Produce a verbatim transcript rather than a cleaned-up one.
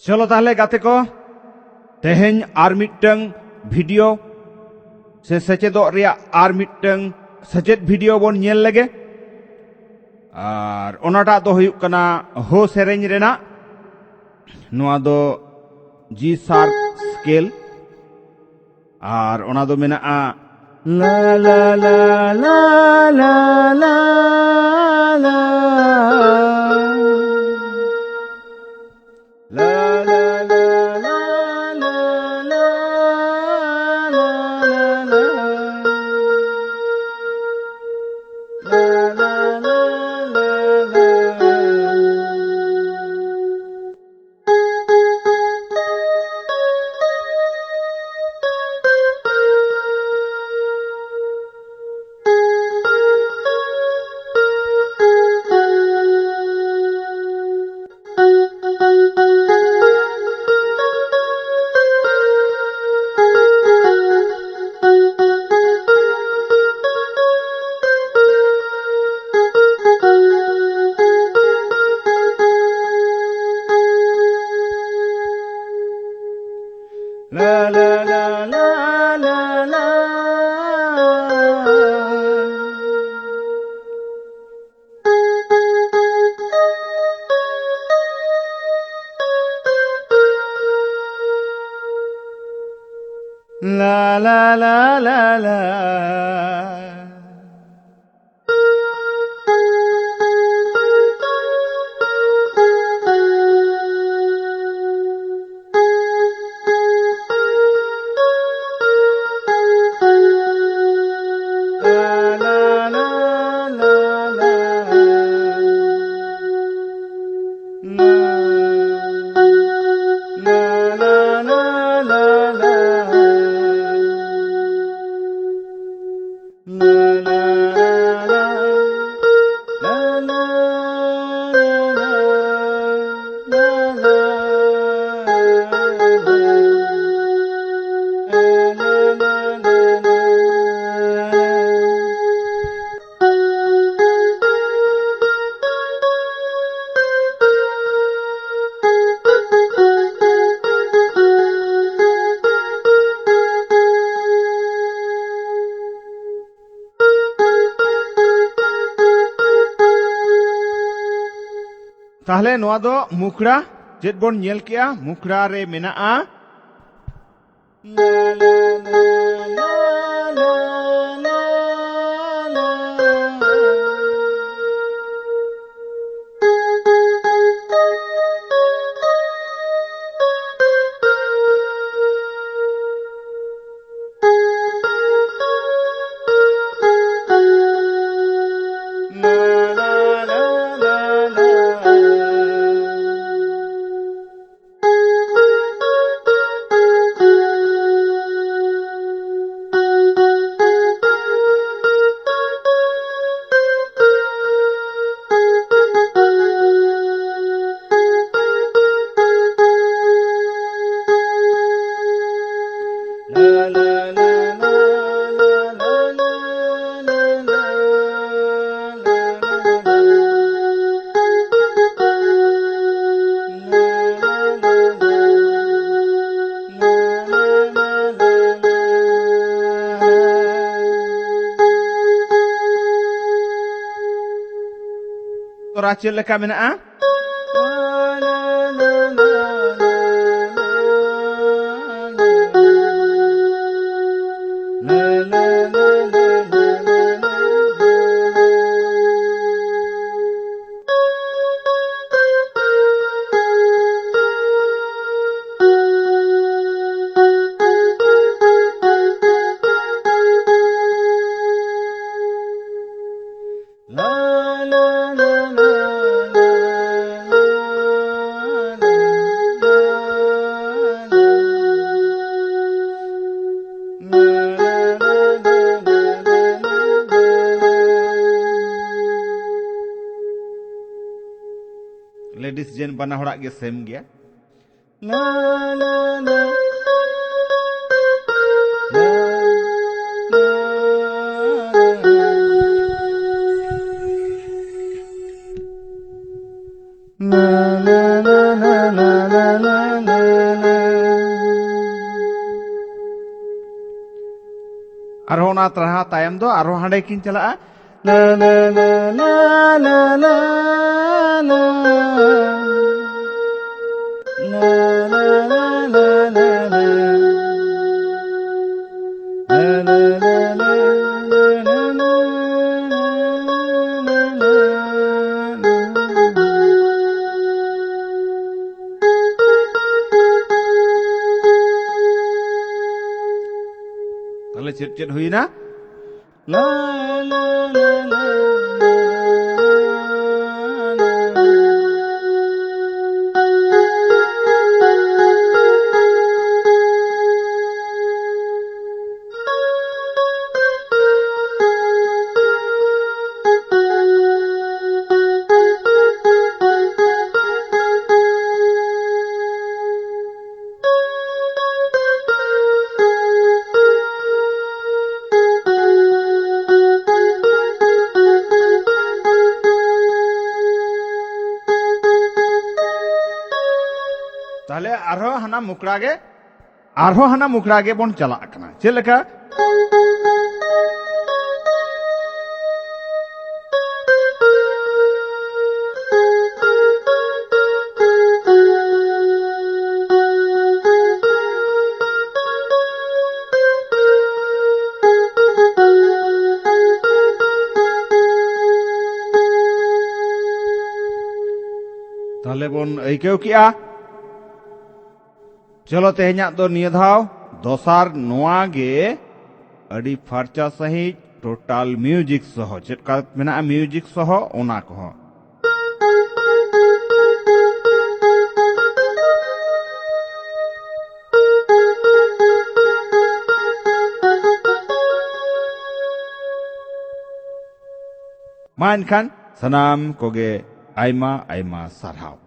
ᱪᱚᱞᱚ ᱛᱟᱦᱞᱮ ᱜᱟᱛᱮ ᱠᱚ, ᱛᱮᱦᱮᱧ ᱟᱨ ᱢᱤᱫᱴᱟᱝ ᱵᱷᱤᱰᱤᱭᱳ ᱥᱮ ᱥᱮᱪᱮᱫᱚᱜ ᱨᱮᱭᱟᱜ ᱟᱨ ᱢᱤᱫᱴᱟᱝ ᱥᱮᱪᱮᱫ ᱵᱷᱤᱰᱤᱭᱳ ᱵᱚᱱ ᱧᱮᱞ ᱞᱮᱜᱮ᱾ ᱟᱨ ᱚᱱᱟᱴᱟᱜ ᱫᱚ ᱦᱩᱭᱩᱜ ᱠᱟᱱᱟ ᱦᱳ ᱥᱮᱨᱮᱧ ᱨᱮᱱᱟᱜ᱾ ᱱᱚᱣᱟ ᱫᱚ ᱡᱤ ᱥᱟᱨᱯ ᱥᱠᱮᱞ᱾ ᱟᱨ ᱚᱱᱟ ᱫᱚ ᱢᱮᱱᱟᱜᱼᱟ ᱞᱟ ᱞᱟ ᱞᱟ ᱞᱟ ᱞᱟ ᱞᱟ ᱞᱟ᱾ La la la la la. ᱛᱟᱦᱞᱮ ᱱᱚᱣᱟ ᱫᱚ ᱢᱩᱠᱷᱲᱟ᱾ ᱪᱮᱫ ᱵᱚᱱ ᱧᱮᱞ ᱠᱮᱜᱼᱟ? ᱢᱩᱠᱷᱲᱟ ᱨᱮ ᱢᱮᱱᱟᱜᱼᱟ᱾ ᱛᱚᱨᱟ ᱪᱮᱫ ᱞᱮᱠᱟ ᱢᱮᱱᱟᱜᱼᱟ? ᱞᱮᱰᱤᱥ ᱡᱮᱱ ᱵᱟᱱᱟ ᱦᱚᱲᱟᱜ ᱜᱮ ᱥᱮᱢ ᱜᱮᱭᱟ᱾ ᱟᱨᱦᱚᱸ ᱚᱱᱟ ᱨᱟᱦᱟ ᱛᱟᱭᱚᱢ ᱫᱚ ᱟᱨᱦᱚᱸ ᱦᱟᱸᱰᱮ ᱠᱤᱱ ᱪᱟᱞᱟᱜᱼᱟ᱾ ᱞᱟ, ᱞᱟ, ᱞᱟ, ᱞᱟ, ᱞᱟ, ᱞᱟ, ᱞᱟ, ᱞᱟ᱾ ᱪᱮᱫ ᱪᱮᱫ ᱦᱩᱭᱱᱟ? ᱞᱟ, ᱞᱟ, ᱞᱟ, ᱞᱟ, ᱞᱟ᱾ ᱛᱟᱦᱞᱮ ᱟᱨᱦᱚᱸ ᱦᱟᱱᱟ ᱢᱩᱠᱲᱟ ᱜᱮ, ᱟᱨᱦᱚᱸ ᱦᱟᱱᱟ ᱢᱩᱠᱲᱟ ᱜᱮ ᱵᱚᱱ ᱪᱟᱞᱟᱜ ᱠᱟᱱᱟ᱾ ᱪᱮᱫ ᱞᱮᱠᱟ? ᱛᱟᱦᱞᱮ ᱵᱚᱱ ᱟᱹᱭᱠᱟᱹᱣ ᱠᱮᱜᱼᱟ᱾ ᱪᱚᱞᱚ, ᱛᱮᱦᱮᱧᱟᱜ ᱫᱚ ᱱᱤᱭᱟᱹ ᱫᱷᱟᱣ ᱫᱚᱥᱟᱨ ᱱᱚᱣᱟ ᱜᱮ ᱟᱹᱰᱤ ᱯᱷᱟᱨᱪᱟ ᱥᱟᱺᱦᱤᱡ ᱴᱳᱴᱟᱞ ᱢᱤᱭᱩᱡᱤᱠ ᱥᱚᱦᱚ, ᱪᱮᱫ ᱠᱟ ᱢᱮᱱᱟᱜᱼᱟ ᱢᱤᱭᱩᱡᱤᱠ ᱥᱚᱦᱚ, ᱚᱱᱟ ᱠᱚᱦᱚᱸ᱾ ᱢᱟ ᱮᱱᱠᱷᱟᱱ ᱥᱟᱱᱟᱢ ᱠᱚᱜᱮ ᱟᱭᱢᱟ ᱟᱭᱢᱟ ᱥᱟᱨᱦᱟᱣ᱾